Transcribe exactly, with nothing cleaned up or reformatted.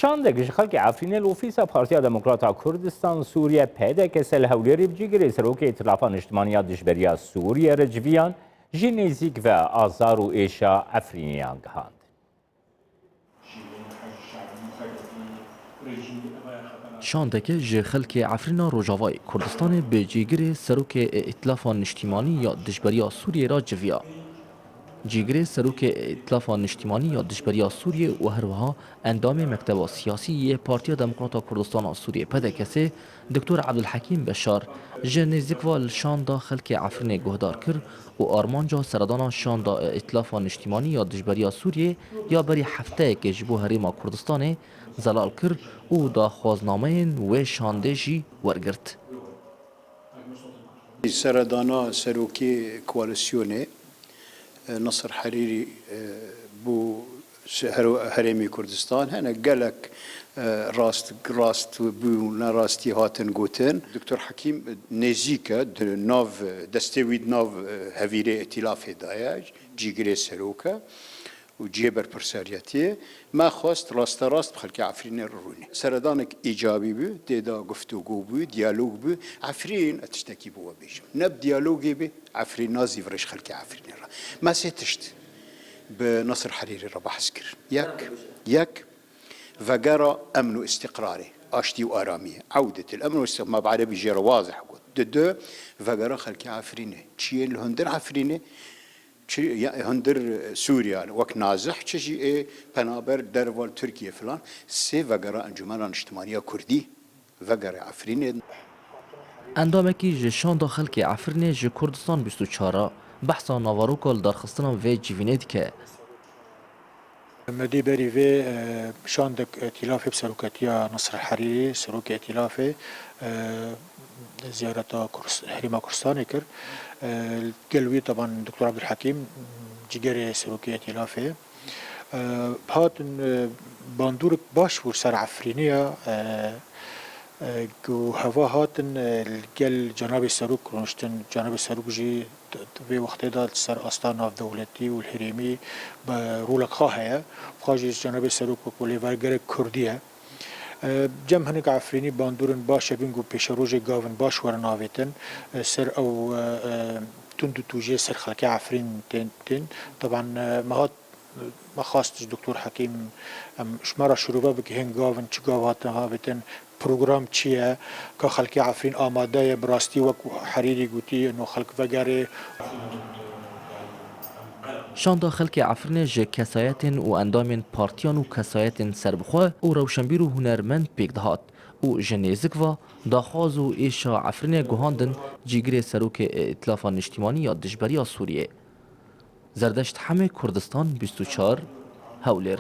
Şandek ji xelkê Efrînê li ofîsa Partiya Demokrata Kurdistan Sûriye, P D K S, li Hewlêrê bi cîgirê Serokê Îtilafa Niştimanî ya Dijberiya Sûriye re civiyan, jî nêzîk ve azar û êşa Efrîniyan gihand. Şandeke ji xelkê Efrîna Rojavayê Kurdistanê bi cîgirê Serokê Îtilafa Niştimanî ya Dijberiya Sûriyê re civiya. Cîgirê Serokê Îtilafa Niştimanî ya Dijberiya Sûriyê û herwiha endamê Mekteba Siyasî yê Partiya Demokrata Kurdistana Sûriyê, P D K S, Doktor Ebdulhekîm Beşar ji nêzîk ve li şanda xelkê Efrînê guhdar kir û armanca seredana şanda Îtilafa Niştimanî ya Dijberiya Sûriyê ya berî hefteyekê ji bo Herêma Kurdistanê zelal kir û daxwaznameyên wê şandê jî wergirt. Seredana serokê koalîsyonê, e, Nasir Herîrî, e, bû se-, her-, Herêmê Kurdistan. Hene gelek, e, rast, rast bû, ne rastî hatin gotin. Doktor Hekîm nêzîk e, di nav, destê wî di nav, e, hevîrê îtîlafê de ye, cîgirê serok e û cihê berpirsariyetiyê. Me xwest rasterast bi xelkê Efrînê re rûnê. Seredanek îcabî bû, tê de guftûgû bû, diyalog bû. Efrîn, ez tiştekî bo we bêjim. Ne bi diyalogê bê, Efrîn nazîvirê ji xelkê Efrînê re. Me sê tişt bi Nasir Herîrî re behs kirin. Yek, yek, vegera emn û îstiqrarê, aştî û aramiyê. Ewdetil emn û îstiqrar, me bi erebî jê re wazih got. Di du, vegera xelkê Efrînê. Çiyên li hundir Efrînê, çi, ya, hundir Sûriyan, wek Nazih, çi jî ê penaber derval Tirkiye filan, sê vegera Encûmena Niştimaniya Kurdî, vegera Efrînê. Endamekî ji şanda xelkê Efrînê ji Kurdistan bîst û çar re behsa naveroka lidarxistina vê civînê dike. Me dê berî vê, e, şandek îtîlafê bi seroketiya Nasir Herîrî, serokê îtîlafê, e, ziyareta Kurs-, Herêma Kurdistanê kir. E, gel wî teban Doktor Abdulhekîm, cîgerê serokê îtîlafê. E, hatin, e, bandorek baş bû ser Efrînê ya, e, e, ku heva hatin, e, li gel cenabê serok rûniştin, cenabê serok jî t-, t-, vê wextê de li ser asta navdewletî û herêmî bi rolek xwe heye. Xwe jî cenabê serok wek lêvergerek Kurdî ye. E, cem hinek Efrînî bandorên baş hebin ku pêşerojê gavin baş werin avêtin, e, ser ew, e, e, tund û tûjê ser xelkê Efrîn tên, tên. Teban, e, me hat, me xwest ji Doktor Hekîm, em, ji me re şirove bike, hên gavin çi gav hatin avêtin, program çi ye, ka xelkê Efrîn amade ye, bi rastî wek Herîrî gotî, no xelk vegerê. Şanda xelkê Efrînê ji kesayetên û endamên partiyan û kesayetên serbixwe û rewşenbîr û hunermend pêk dihat û ji nêzik ve daxwaz û êşa Efrînê guhandin cîgirê serokê Îtilafa Niştimanî ya Dijberiya Sûriyê. Zerdeşt Hemê, Kurdistan bîst û çar, Hewlêr.